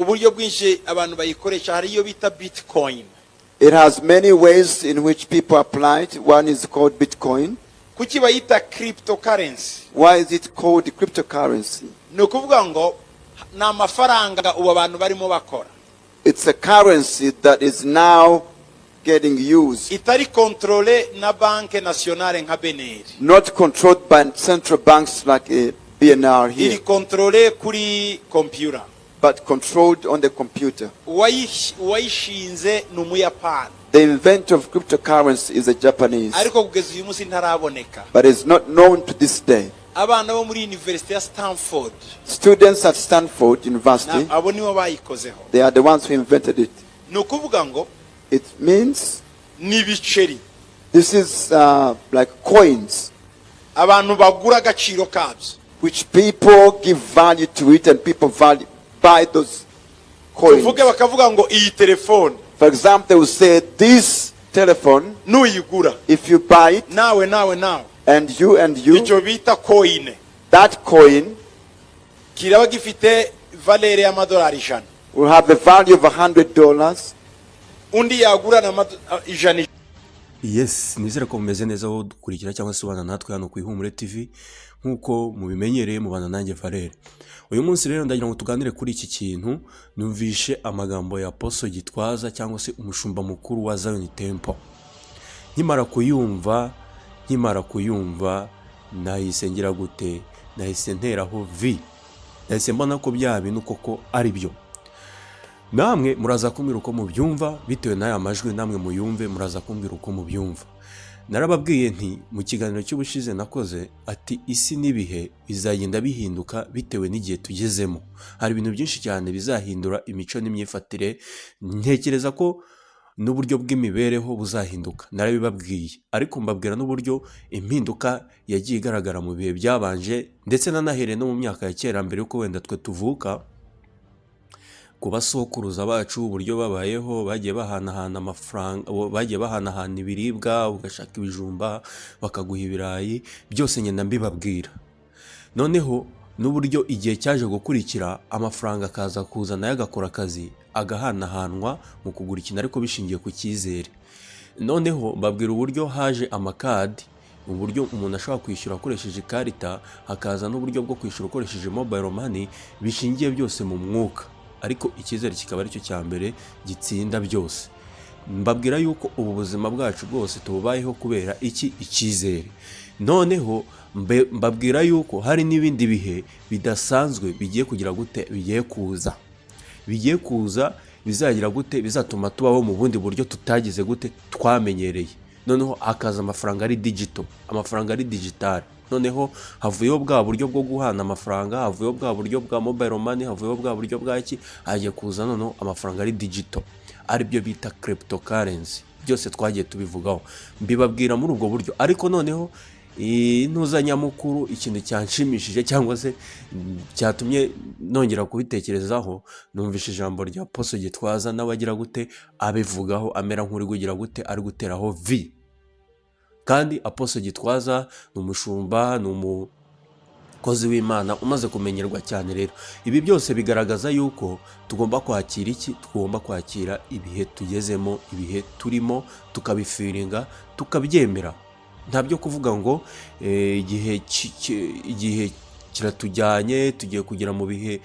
Uburyo bwinshi abantu bayikoresha, hari iyo bita Bitcoin. It has many ways in which people apply it. One is called Bitcoin. Kuki bayita cryptocurrency? Why is it called cryptocurrency? Ni ukuvuga ngo ni amafaranga ubu abantu barimo bakora. It's a currency that is now getting used, itari contrôlé na Banque nationale nka BNR, not controlled by central banks like a BNR iri here, contrôlé kuri computer, but controlled on the computer. Uwayishinze ni Umuyapani. The inventor of cryptocurrency is a Japanese, ariko kugeza uyu munsi ntaraboneka. But is not known to this day. Abana bo muri University ya Stanford Students at Stanford University, abo nibo bayikozeho. They are the ones who invented it. Ni ukuvuga ngo It means ni ibiceri this is like coins abantu bagura agaciro kabyo. Which people give value to it, and people value buy those coins. Tuvuge bakavuga ngo iyi telefone, For example, they will say this telephone, nuyigura, if you buy it, nawe, nawe, nawe, and you and you, icyo bita coin that coin kiraba gifite valeur y'amadolari 100. Will have a value of $100. Undi yagura na 100. Yes, nizere ko mumeze neza aho dukurikira cyangwa se ubana natwe hano ku Ihumure TV. Nk'uko mubimenyereye, mubana nanjye Valere. Uyu munsi rero ndagira ngo tuganire kuri iki kintu. Numvishe amagambo ya Apostle Gitwaza cyangwa se umushumba mukuru wa Zion Temple. Nkimara kuyumva nahise ngira gute? Nahise nteraho vi, nahise mbona ko bya bintu koko ari byo. Namwe muraza kumbwira uko mubyumva bitewe n'aya majwi. Namwe muyumve, muraza kumbwira uko mubyumva. Narababwiye nti mu kiganiro cy'ubushize nakoze ati isi n'ibihe bizagenda bihinduka bitewe n'igihe tugezemo. Hari ibintu byinshi cyane bizahindura imico n'imyifatire. Ntekereza ko n'uburyo bw'imibereho buzahinduka. Narabibabwiye, ariko mbabwira n'uburyo impinduka yagiye igaragara mu bihe byabanje, ndetse nanahereye no mu myaka ya kera mbere y'uko wenda twe tuvuka, ku basokuruza bacu, uburyo babayeho. Bagiye bahanahana amafaranga, bagiye bahanahana ibiribwa, ugashaka ibijumba bakaguha ibirayi, byose ngenda mbibabwira. Noneho n'uburyo igihe cyaje gukurikira amafaranga akaza kuza nayo agakora akazi, agahanahanwa mu kugura ikintu ariko bishingiye ku cyizere. Noneho mbabwira uburyo haje amakadi, uburyo umuntu ashobora kwishyura akoresheje ikarita, hakaza n'uburyo bwo kwishyura ukoresheje mobile money, bishingiye byose mu mwuka, ariko icyizere kikaba aricyo cya mbere gitsinda byose. Mbabwira yuko ubu buzima bwacu bwose tububayeho kubera iki? Icyizere. Noneho mbabwira yuko hari n'ibindi bihe bidasanzwe bigiye kugira gute? Bigiye kuza, bigiye kuza, bizagira gute? Bizatuma tubaho mu bundi buryo tutagize gute? Twamenyereye. Noneho hakaza amafaranga ari digital, amafaranga ari digital. Noneho havuyeho bwa buryo bwo guhana amafaranga, havuyeho bwa buryo bwa mobile money, havuyeho bwa buryo bwa ki, hagiye kuza noneho amafaranga ari digital, aribyo bita cryptocurrency. Byose twagiye tubivugaho, mbibabwira muri ubwo buryo. Ariko noneho intuza nyamukuru, ikintu cyanshimishije cyangwa se cyatumye nongera kubitekerezaho, numvishe ijambo rya Apostle Gitwaza nawe agira gute? Abivugaho, amera nk'uri kugira gute? Ari guteraho vi. Kandi Apostle Gitwaza ni umushumba, ni umukozi w'Imana umaze kumenyerwa cyane. Rero ibi byose bigaragaza yuko tugomba kwakira iki? Tugomba kwakira ibihe tugezemo, ibihe turimo, tukabifiringa, tukabyemera. Nta byo kuvuga ngo igihe kiratujyanye, tugiye kugera mu bihe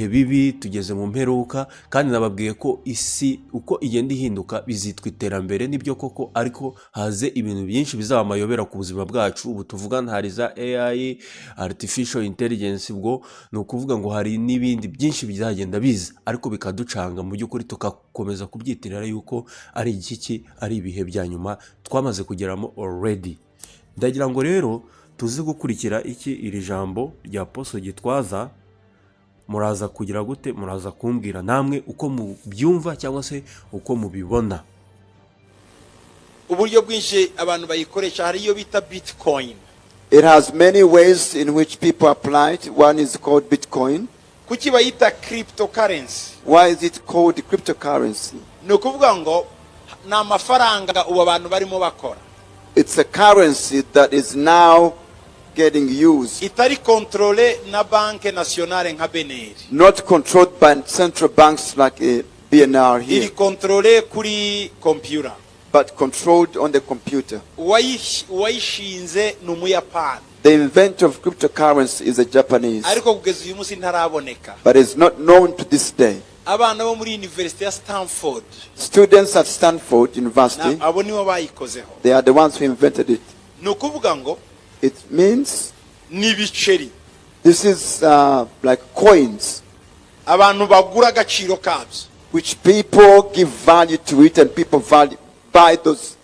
bibi, tugeze mu mperuka. Kandi nababwiye ko isi uko igenda ihinduka bizitwa iterambere, nibyo koko, ariko haze ibintu byinshi bizaba amayobera ku buzima bwacu. Ubu tuvugana hari za AI, artificial intelligence. Ubwo ni ukuvuga ngo hari n'ibindi byinshi bizagenda biza ariko bikaducanga mu by'ukuri, tugakomeza kubyitirira yuko ari igiki, ari ibihe bya nyuma twamaze kugeramo already. Ndagira ngo rero tuze gukurikira iki? Iri jambo rya Apostle Gitwaza. Muraza kugira gute? Muraza kumbwira namwe uko mubyumva cyangwa se uko mubibona. Uburyo bwinshi abantu bayikoresha, hari iyo bita Bitcoin. It has many ways in which people apply it. One is called Bitcoin. Kuki bayita cryptocurrency? Why is it called cryptocurrency? Ni ukuvuga ngo ni amafaranga ubu abantu barimo bakora, It's a currency that is now getting used, itari contrôlé na Banque nationale nka BNR, not controlled by central banks like BNR Iri here, contrôlé kuri computer. But controlled on the computer. Uwayishinze ni Umuyapani. The inventor of cryptocurrency is a Japanese, Ariko kugeza uyu munsi ntaraboneka. But is not known to this day. Abana bo muri University ya Stanford Students at Stanford University, abo nibo bayikozeho. They are the ones who invented it. Ni ukuvuga ngo It means ni ibiceri this is like coins abantu bagura agaciro kabyo. Which people give value to it, and people value, buy those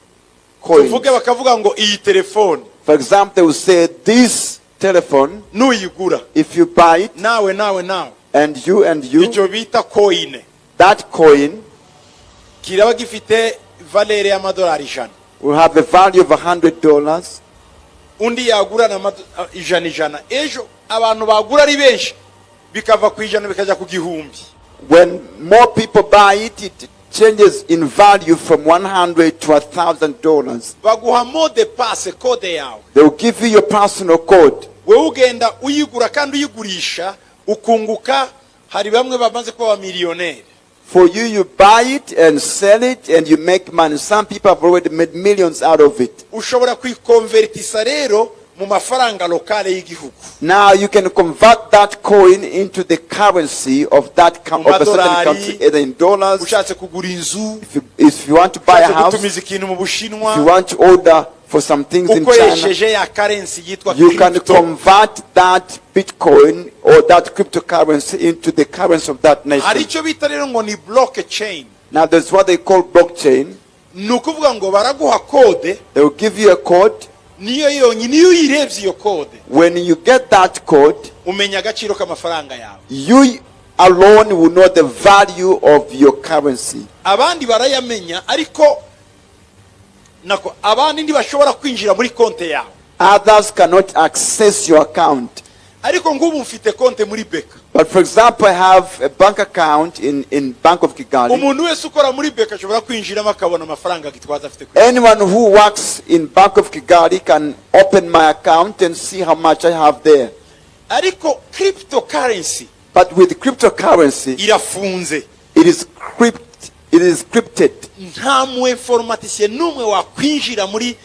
coins. Tuvuge bakavuga ngo iyi telefone For example, they will say this telephone, nuyigura if you buy it, nawe nawe nawe and you and you, icyo bita coin that coin kiraba gifite valeur y'amadolari 100. Will have a value of $100. Undi yagura na 100 100, ejo abantu bagura ari benshi bikava ku 100 bikajya ku 1000. When more people buy it, it changes in value from 100 to $1,000. Baguha mot de passe, code yawe. They will give you your personal code. Wowe ugenda uyigura kandi uyigurisha ukunguka, hari bamwe bamaze kuba abamiliyoneri. For you, you buy it and sell it and you make money. Some people have already made millions out of it. Ushobora kuyikonvertisa rero mu mafaranga locale y'igihugu. Now you can convert that coin into the currency of a certain Madolari. Country, either in dollars. Ushatse kugura inzu, If you want to buy a ushatse house, gutumiza ikintu mu Bushinwa if you want to order for some things in China, ukoresheje ya currency yitwa you can crypto. Convert that Bitcoin or that cryptocurrency into the currency of that Hari nation. icyo bita rero ngo ni blockchain. Now there's what they call blockchain. Ni ukuvuga ngo baraguha code. They will give you a code. Niyo yonyine, iyo uyirebye iyo code, When you get that code, umenya agaciro k'amafaranga yawe. You alone will know the value of your currency. Abandi barayamenya, ariko nako abandi ntibashobora kwinjira muri konte yawe. Others cannot access your account. Ariko nk'ubu mfite konte muri BK. But for example, I have a bank account in Bank of Kigali. Umuntu wese ukora muri BK ashobora kwinjiramo akabona amafaranga Gitwaza afite kuri Anyone who works in Bank of Kigali can open my account and see how much I have there. Ariko cryptocurrency But with cryptocurrency, irafunze. it is crypted. Nta mu informaticien n'umwe wakwinjira muri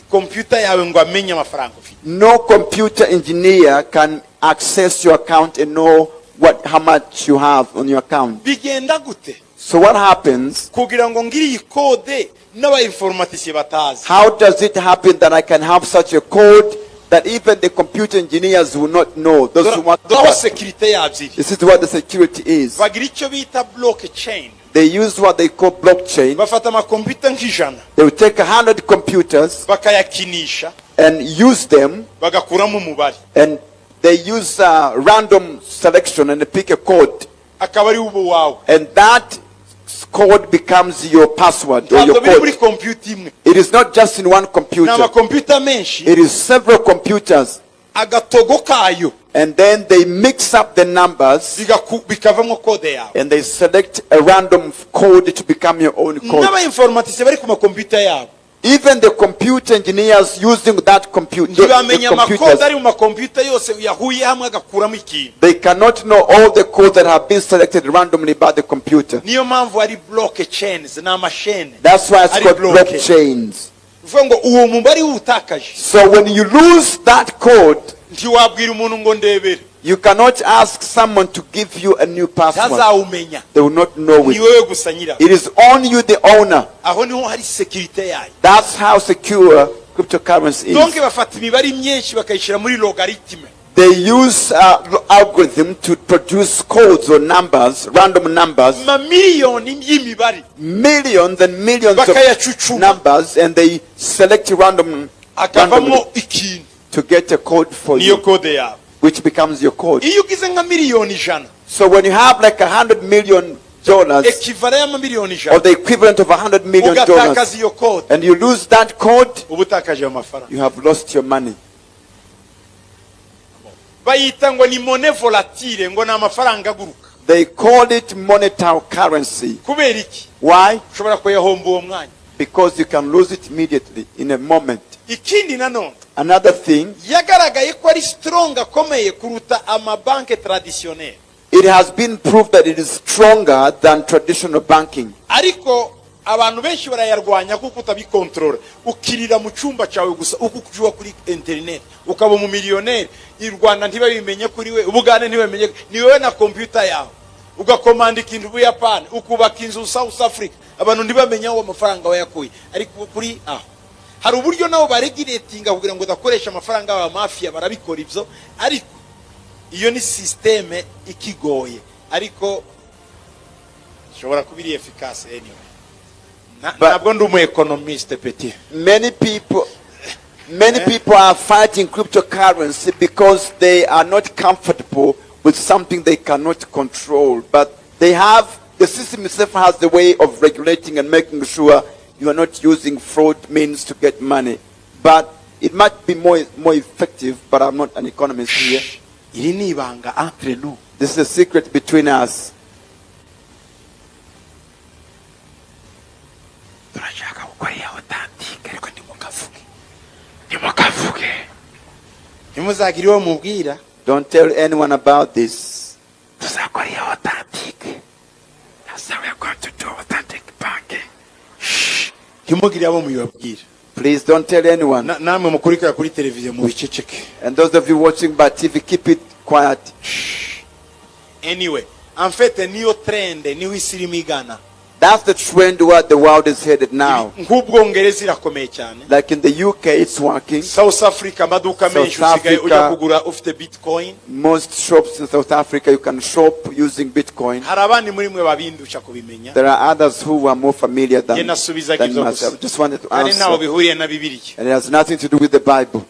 kompiyuta yawe ngo amenye amafaranga ufite. No computer engineer can access your account and know what how much you have on your account. Bigenda gute So what happens? Kugira ngo ngire iyi code n'aba informaticiens batazi? How does it happen that I can have such a code that even the computer engineers will not know? Those who want Dore aho sécurité yabyo iri. This is what the security is. Bagira icyo bita blockchain. They use what they call blockchain. Bafata amakompiyuta nk'100 They will take 100 computers bakayakinisha and use them, bagakuramo umubare and they use random selection and they pick a code, akaba ari ubu wawe. And that code becomes your password or Ntabwo your biri muri code. kompiyuta imwe. It is not just in one Ni computer. amakompiyuta menshi. It is several computers, Agatogo kayo and then they mix up the numbers bikavamo code yawe. And they select a random code to become your own code. N'aba informaticiens bari ku makompiyuta yabo Even the computer engineers using that computer, the ntibamenya computers, amakode ari mu makompiyuta yose yahuye hamwe agakuramo ikintu. They cannot know all the codes that have been selected randomly by the computer. Niyo mpamvu ari blockchains, ni amashene That's why it's ari called block. Blockchains. Uvuga ngo uwo mubare wutakaje, So when you lose that code, ntiwabwira umuntu ngo ndebere. You cannot ask someone to give you a new password. Ntazawumenya. They will not know Ni it. wowe gusa nyirawo. It is on you, the owner. Aho niho hari sécurité yayo. That's how secure cryptocurrency is. Donc bafata imibare myinshi bakayishyira muri logarithme. They use algorithm to produce codes or numbers, random numbers, Mamiliyoni y'imibare millions and millions of bakayacucuma numbers, and they select randomly akavamo ikintu to get a code for niyo you, code yawe. Which becomes your code. Iyo ugize nka miliyoni 100, So when you have like $100 million equivalent y'amamiliyoni or 100, the equivalent of $100 million, ugatakaza iyo code, and you lose that code, uba utakaje ayo mafaranga. You have lost your money. Bayita ngo ni monnaie volatile, ngo ni amafaranga aguruka. They call it monetary currency. Kubera iki? Why? Ushobora kuyahomba uwo mwanya. Because you can lose it immediately, in a moment. Ikindi nanone, Another thing, yagaragaye ko ari strong, akomeye kuruta amabanki traditionnel. It has been proved that it is stronger than traditional banking. Ariko abantu benshi barayarwanya kuko utabikontorora, ukirira mu cyumba cyawe gusa, uko ujuwa kuri interineti ukaba umumiliyoneri. I Rwanda ntibabimenye kuri we, Ubugande ntibabimenye, ni wowe na kompiyuta yawe, ugakomanda ikintu Buyapani, ukubaka inzu South Africa, abantu ntibamenye aho amafaranga wayakuye. Ariko kuri aho hari uburyo nabo baregulatinga kugira ngo udakoresha amafaranga y'abamafiya, barabikora ibyo. Ariko iyo ni système ikigoye, ariko ishobora kuba iri efficace anyway. Ntabwo ndi umu économiste, petit. Many people are fighting cryptocurrency because they are not comfortable with something they cannot control. But they have, the system itself has the way of regulating and making sure you are not using fraud means to get money. But it might be more effective, but I'm not an economist here. Iri ni ibanga entre nous. This is a secret between us. Turashaka gukora iya authentique, ariko ntimukavuge, ntimukavuge, ntimuzagire uwo mubwira. Don't tell anyone about this. Tuzakora iya authentique. That's how we are going to do authentic banking. Shh. Ntimugire abo mubibabwira. Please don't tell anyone. Namwe mukurikira kuri televiziyo, mubiceceke. And those of you watching by TV, keep it quiet. Anyway, en fait niyo trend, niho isi irimo igana. That's the trend where the world is headed now. Nk'Ubwongereza irakomeye cyane. Like in the UK, it's working. South Africa, amaduka South menshi usigaye Africa. ujya kugura ufite bitcoin. Most shops in South Africa, you can shop using Bitcoin. Hari abandi muri mwe babindusha kubimenya. There are others who are more familiar Njye nasubizaga than ibyo myself. gusa, Just wanted to kandi ntaho answer. bihuriye na Bibiliya. And it has nothing to do with the Bible.